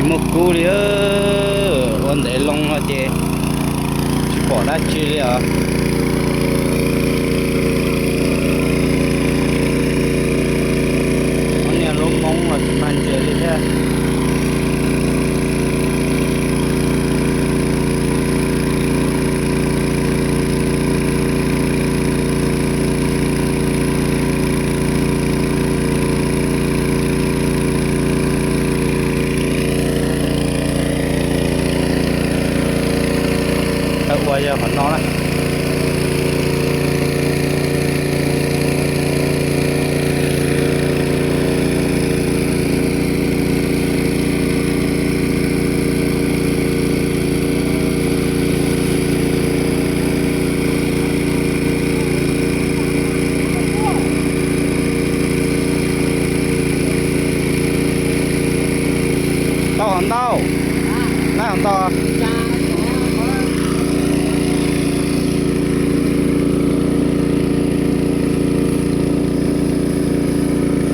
Muaj kub li, ua ntev loo no ces tsis pom dab tsi li os. Ob niag lub Hmoob los tsis mag ntses li thiab. Ua yog qhov no na. Tau hov ntau, nab hov ntau.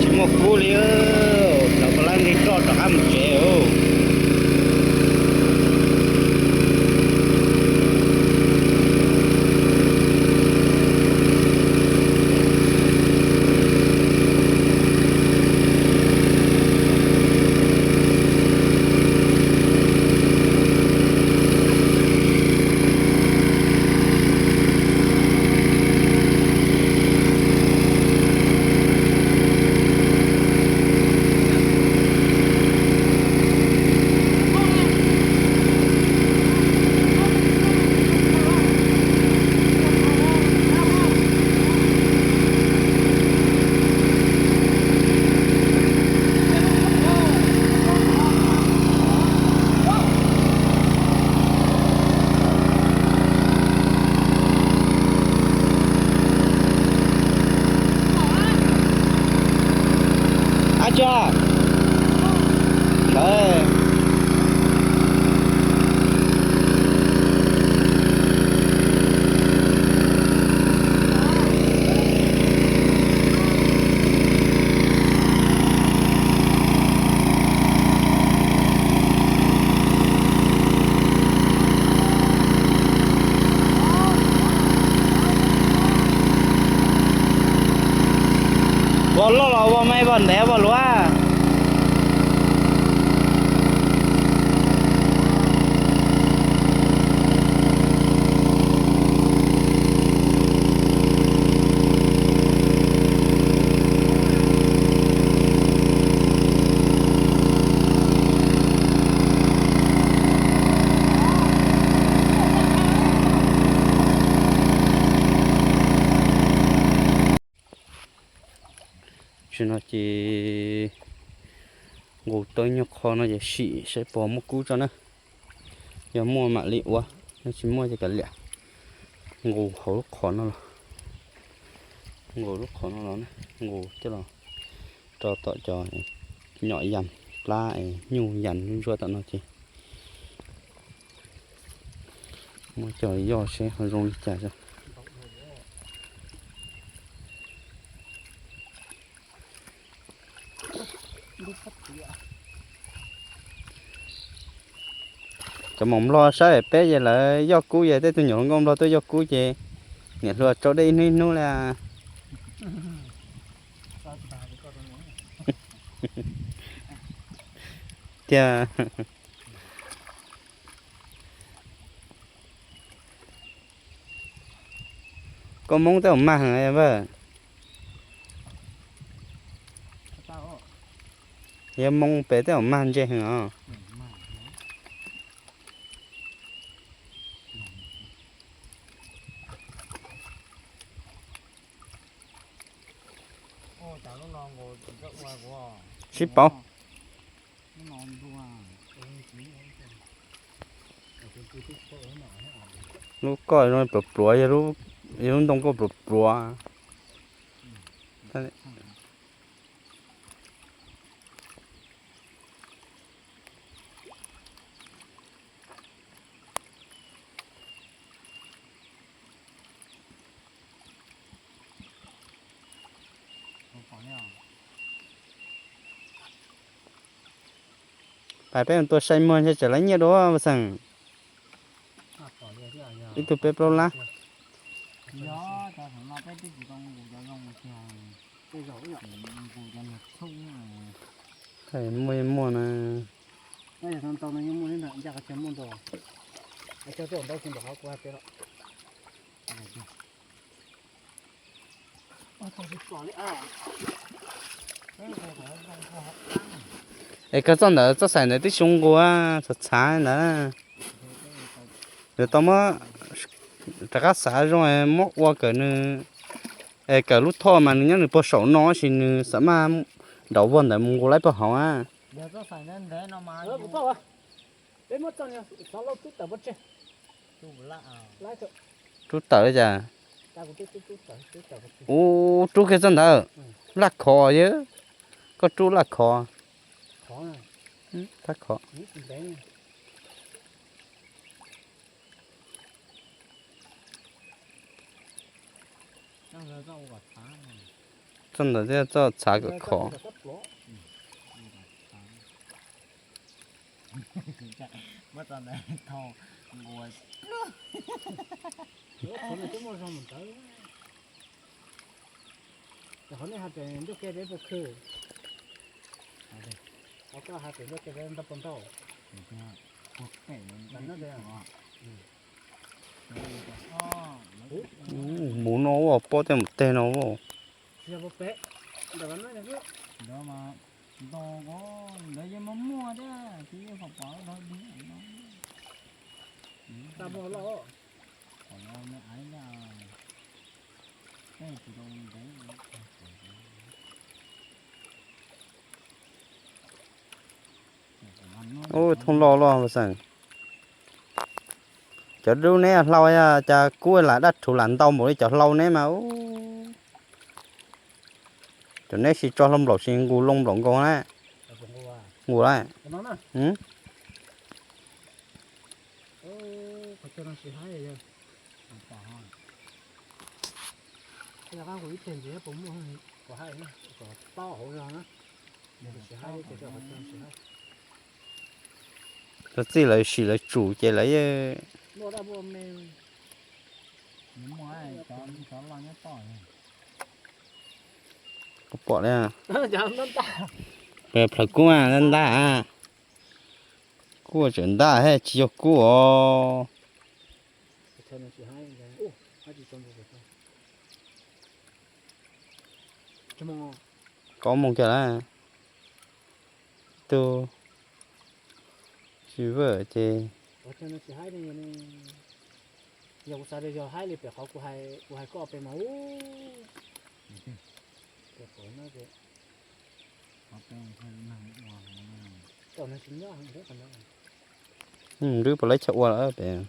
Tsis muaj kub li, cov pab lab nqi roj rov qab mus tsev. Ab tsa lawm. Vos loj los vos me vos ntev vos luav. Tsis no ces nqus tau nyuag qho no ces sim saib puas muaj kub tso na. Yog muaj mam li ua, yog tsis muaj ces kav liam. Nqus hauv lub qhov no los, nqus lub qhov no los, nqus coj los rau tom cov nyom yas plab es nyuj yas ntsuab tom no ces muab coj yoj seb ho zoo li cas. Cov maum nplog saib peb ces lawv yoj kub, ces tej tug nyuam hluas nkauj nplog tuaj yoj kub ces niam hluas tsau dej ib hnub ib hnub li. Tiag. Koj Hmoob tej zaum mag heev npawg. Yog Hmoob pem tej zaum mag ntse heev os. Sib paub. Lub koj pluav pluav, yog lub ntoo koj pluav pluav. Pais peb mus tua sai muag ntshe tseem laib nyiaj dua pej xeem. Ib tug peb plaub lab. Muaj muaj na. Es koj txoj ntawd txoj xaim ntawd twb xyoo nqus, txhav txhav ntawd. Yuav tau muab rov qab xav zoo muab ua kawm nws, es kawm lub thoj mas nws nyob nws puag saum no sis nws xav maj nraum vog ntawd mus nqus laib puag hauv a. Rub tawm li cas? Ub, rub kiag txoj ntawd. Laj khov yog, koj rub laj khov. Tab khov. Txoj ntawd thiaj txoj txhav kawm khov. Qhov nej hais pem ntuj ke peb puas khw? Qhov koj hais pem ntuj ke peb ntau puas ntau? Mus no ua pob tej mus teg no. Ub, thooj loj loj xeem. Cov dub neb hlau cas kub lam daj rhuv lam ntau npaum li cov hlau neb mas. Cov neb sis tso hlau nplaum sis nqus loo nplaum nkaus na. Nqus lawm. Cov txij lawv sim lawv tsum ces lawv pom li. Plawv kub ntab ntab, kub tseem ntab thiab tsis yog kub os. Kaub moo kiag lawm. Tus tsis vwm ces. Yog kuv xav tias yog haib li pem qhov kuv hais koj pem mas. Nrwb puas laib chaw ua lawm pem.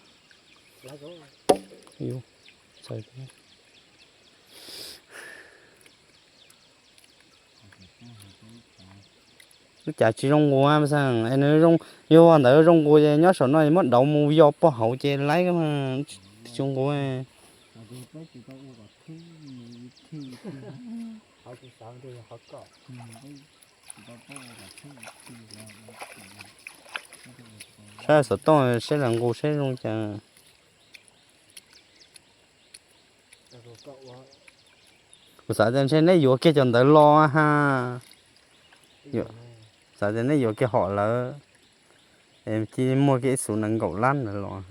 Lub cas tsis zoo nqus, nws zoo, yog ntawd zoo nqus ces nyob saum no muab dauv mus yos puag hauv ces laib, tsis zoo nqus. Saib xov tooj seb lawv nqus seb zoo cas. Kuv xav tias ntshe neb yuav kiag cov ntawd los ha. Xav tias neb yuav kiag hom lawv, es cia muag kiag ib xus nees nkaum lab ntawd los.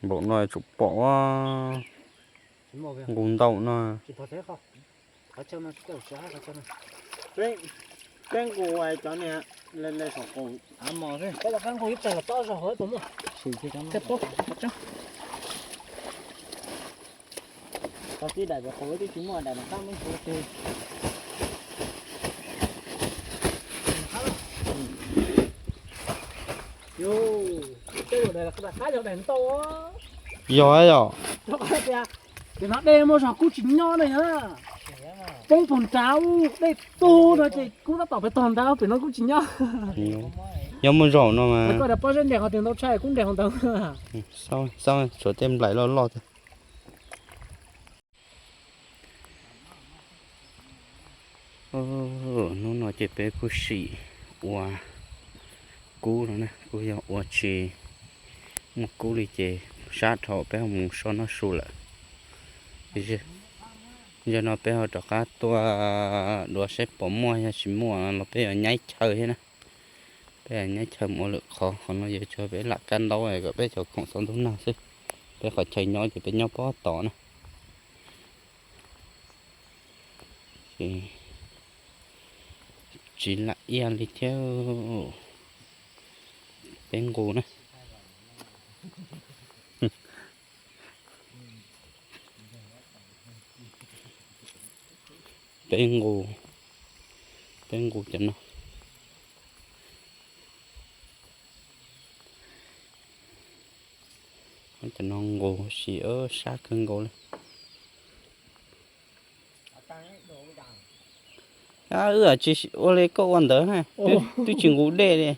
Npaum no tsum pom ua nqus ntau no. Peb nqus cov niag le le saum qaum av mos xwb. Tib daim pem qaum twb tsis muaj daim nram qab muab ntxuav twg. Tej daim qab yog daim ntau. Yog yog. Ces no dej muaj zog kub tsis nyob ne yog. Poob pog nrad, dej tug no ces kuv tab tom pem tog nrad, pem no kuj tsis nyob. Nyob muaj zaum no mas. Koj pob zeb nres qhov twg ntau tshaj kuv nres qhov ntawd. Xauj, tshuav tej nplaim loj loj tiag. Hnub no ces peb kuj sim ua kub no na, kuj yog ua tsis muaj kub li ces sab dhau peb ho mus so noj su lawm. Zaum no peb ho rov qab tuaj dua saib puas muaj, yog tsis muaj los peb yuav nyaib chaw thiab na. Peb nyaib chaw mus ua lwm qhov, qhov no yuav tso peb lam kab ntaub kom peb cov khoom txhob ntub nag xwb. Peb qhov chaw nyob ces peb nyob pob tod na. Tsis lam iaj li thiab. Peb nqus na. Peb nqus, peb nqus cov no. Cov no nqus si sab kawg nkaus li. Wb tsis ua li koj ua ntawd na, twb tsis nqus dej li.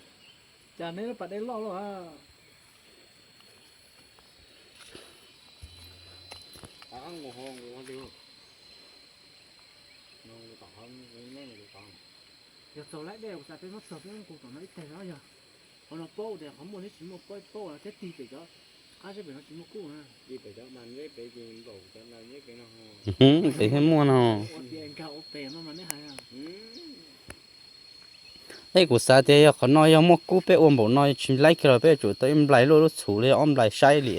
Yog txaus laib dej kuv xav peb muab txog peb nqus tom no ib teg no yog. Qhov no paub tias qhov muaj thiab tsis muaj paub paub thiab tig pem cov qab seb pem no tsis muaj kub na. Pem thiab muaj no. Ua tias nkag ua pem no mas neb hais. Ej, kuv xav tias yog qhov no yog muaj kub peb ua npaum no tsis laib kiag los peb yuav tsum tau ib nplais luaj lub txhuv li ob nplais saib li.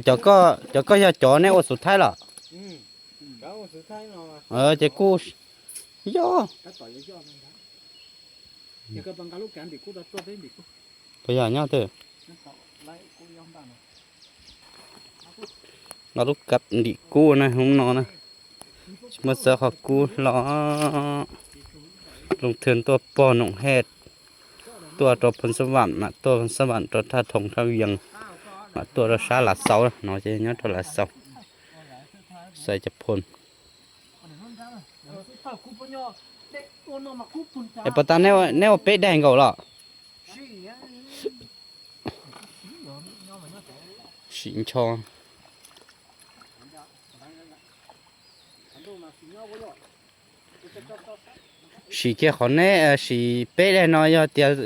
Cov koj, cov koj yog cov neb ua xus thaib los? Ces kuj yog. Puas yog nyob twg? Nqa lub kab ntim kub na, hnub no na, tsis muaj txawv qhov kub los. Loo thwg tuaj pog noom hej, tuaj rau Phoos Xab Vam mas tuaj Phoos Xab Vam rau Thaj Thoom Thaj Yees mas tuaj rau sab Lav Xaus no ces nyob rau Lav Xaus. Xaiv cov phoo. Es puas tas neb ua peb daig nkaus los? Sim ncho. Sim kiag qhov neb sim peb daig no yog tias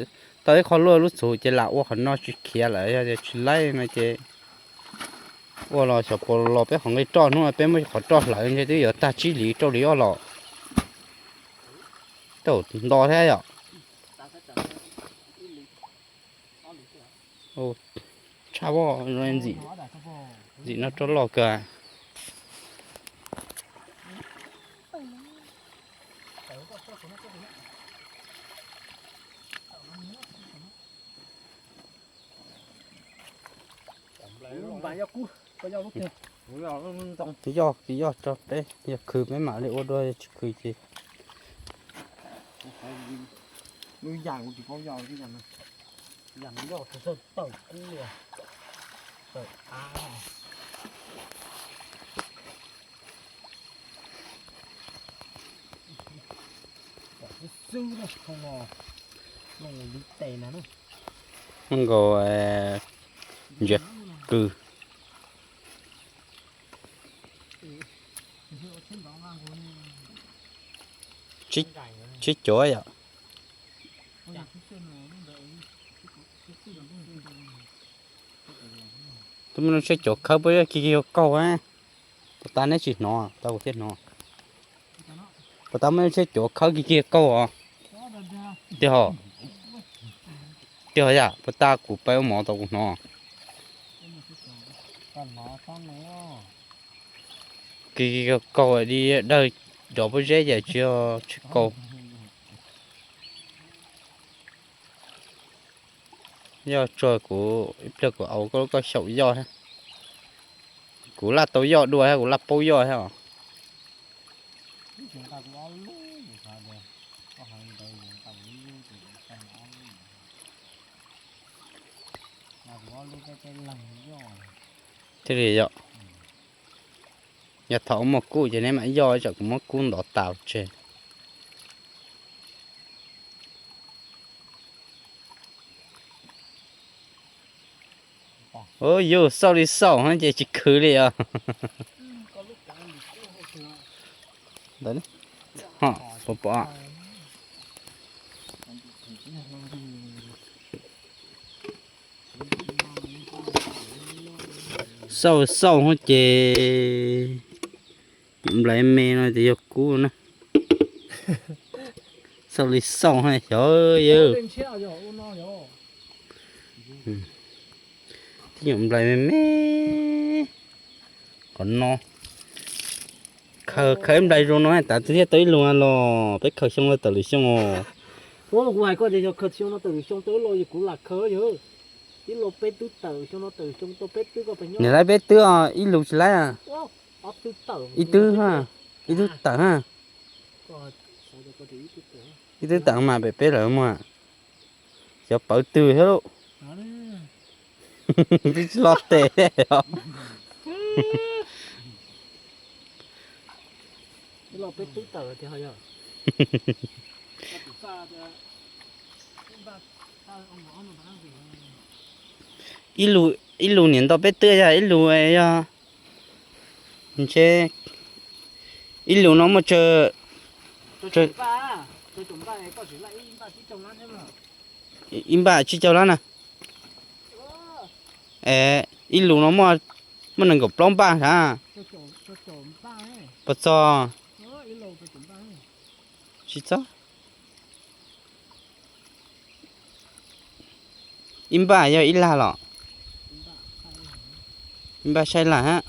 tau ib qho luaj lub txhuv ces lam ua qhov no tsis khiav lawm, yog tias tsis laib no ces ua los xyov puas los peb qhov nqi roj, hnub no peb muab qhov roj hlawv ntshe twb yuav tag tsib hlis rau hli ob los. Tau nto thiab yom. Tshaj voj ntxim, ntxim no roj loj kawg. Yog, yog tso peb, yog khwv peb mam li ua dua, yog tsis khwv ces Nkaus ntsiav kws. Tsib cuav yom. Tus me no tsib cuav khawb puas yog kig kig kaug, puas tas neb tsis hnov, tau kuv thiaj hnov. Puas tas muaj tsib cuav khawb kig kig kaug os. Tiag ho, tiag ho yam, puas tas kuv pab ua mov tau kuv hnov. Kig kig kaug li dawg, dov pob zeb ces tsis yog tsis kaug. Yog tsuag kuv ib pliag kuv au koj lub koj xyaum yoj thiab. Kuv laj tau yoj dua thiab, kuv laj paub yoj thiab os. Thiaj li yog, yog thaum muaj kub ces neb mam yoj, tsam kuv muab kub ntov tas tseg. Yus xauj li xauj ces tsis khwv li os. Pom pom. Xauj xauj ces nplai me no ces yog kub na. Xauj li xauj xyov yawg. Tib nyuam nplai me me qhov no. Khaws khaws ib nplai zoo no tas twb thiaj tau ib lus los peb khaws xyoo no tawm lwm xyoo os. Kuv hais koj tias yog khaws xyoo no tawm lwm xyoo tau ib lus, kuv lam khaws yog ib lus peb twb tawm, xyoo no tawm xyoo tau peb twb, koj pes nyob. Nws laib peb twb os, ib lus tsis laib. Ib twb, ib twb tawm ha. Ib twb tawm mas pem peb lawm muag. Xyov pawv twg thiab lauj. Twb tsis los tes. Ib lus niam ntau peb twb yog ib lus yog ntshe ib lus no muaj tsawg, ib npaj tsib caug lab na. Ib lus no muaj, muaj nees nkaum plaub npaj sav. Puas txog? Tsis txog. Ib npaj yog ib lag los? Ib npaj saib lag hab.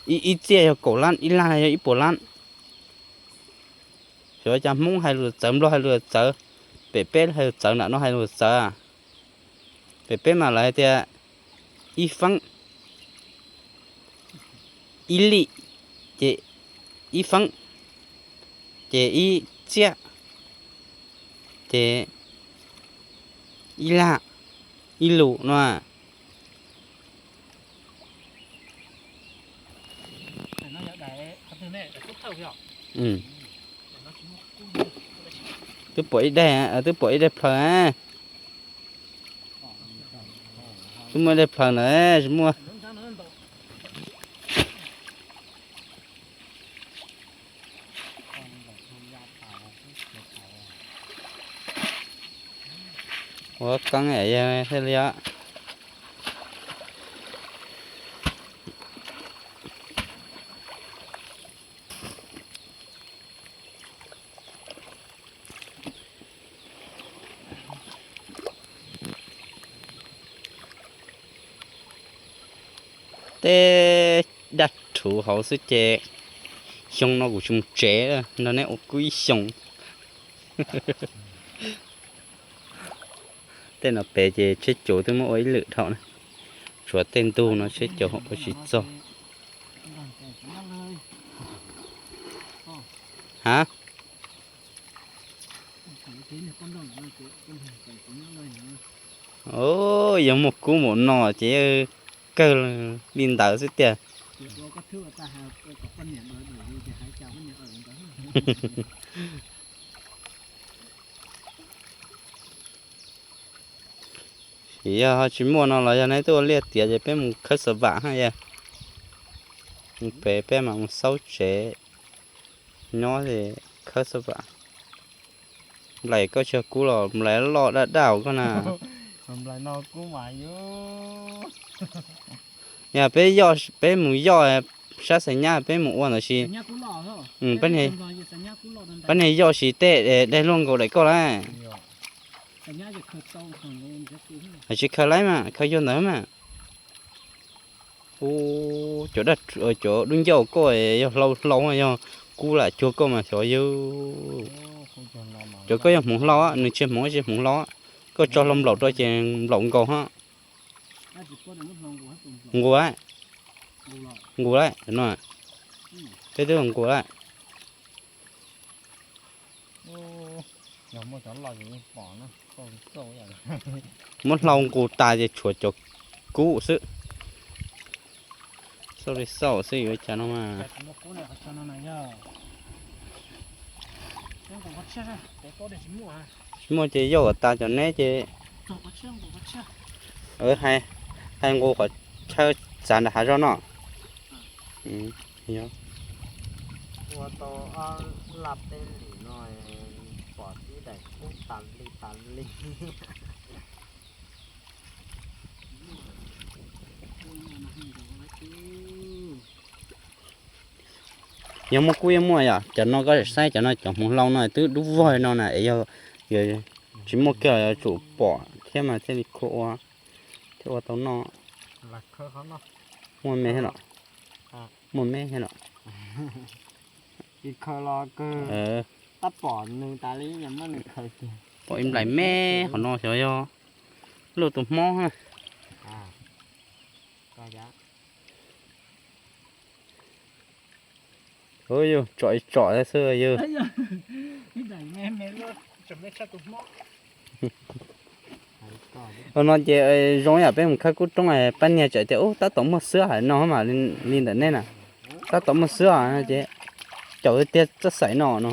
Ib txiaj yog kaum lab, ib lag yog ib puas lab. Xyov cas Hmoob hais lus txawv, Nplog hais lus txawv, pem peb hais lus txawv, nram no hais lus txawv. Pem peb mas lawv hais tias ib feeb, ib lim, ces ib feeb, ces ib txiaj, ces ib lag, ib lus no. Twb pom ib daim, twb pom ib daim plhaws. Twb muaj ib daim plhaws na, tsis muaj. Ua koob thiaj li os. Tej dab rhuv hauv xwb ces xyoo no kuv tsis mus tsev, nrog neb ua kub ib xyoos. Tej no pem ces tsheb cuv twb muab ua ib lwm dhau na, tshuav tej ntug no tsheb cuv ua tsis txog. Ha? Yog muaj kub npaum no ces kawg li ntawd xwb tiag. Yog ho tsis muaj no los yog neb tuaj ua liaj tiav ces peb mus khawb xav vam hab yog. Mus pem peb mam mus xauj tsev nyob es khawb xav vam. Nplaim koj tsis yog kub los nplaim loj daj daj koj na. Yog peb, peb mus yoj sab xav nyab peb mus ua ntawd sis, peb niag yoj sis tej daig luaj nkaus daim koj lawm. Tsis khaws laib mas khaws cuag ntawd mas. Ub, cov dab, cov dub ncauj koj yog hlau hlau, yog kub lam cuag koj mas xyov yog. Cov koj yog hmoov hlau, nws tsis hmoov tsis hmoov hlau, koj tso hlau nplaum rau ces nplaum nkaus hab. Nqus lawm, nqus lawm no, peb twb nqus lawm. Yog muaj cov loj ces yeej pom na. Muab hlau nqus tas ces tshuav cov kub xwb. Xauj li xauj xwb yuav cas no mas. Tsis muaj ces yog kom tas cov neb ces. Hais nqus qhov chaw txav nram hav zoov no. Ua tau ob laj peb lim no pom tib daim kub tas li tas li. Yog muaj kub yeej muaj yom, cov no koj saib cov no cov hmoov hlau no twb dub vog no na es yog tsis muaj kiag los yuav tsum pom thiab mas thiaj li khua ua, thiaj ua tau noj. Muaj me thiab los? Muaj me thiab los? Tab pom nws tas li, pom ib nplais me qhov no xyov yog luaj tus hmob na. Yus tsom tsom xwb yus. Ua no ces zoo yam peb mus khawb kub roob, pab niag tseem tias ub tab tom muaj xwb hais no mas li ntawm nej na. Tab tom muaj xwb no ces caum tiag txoj xaim no no.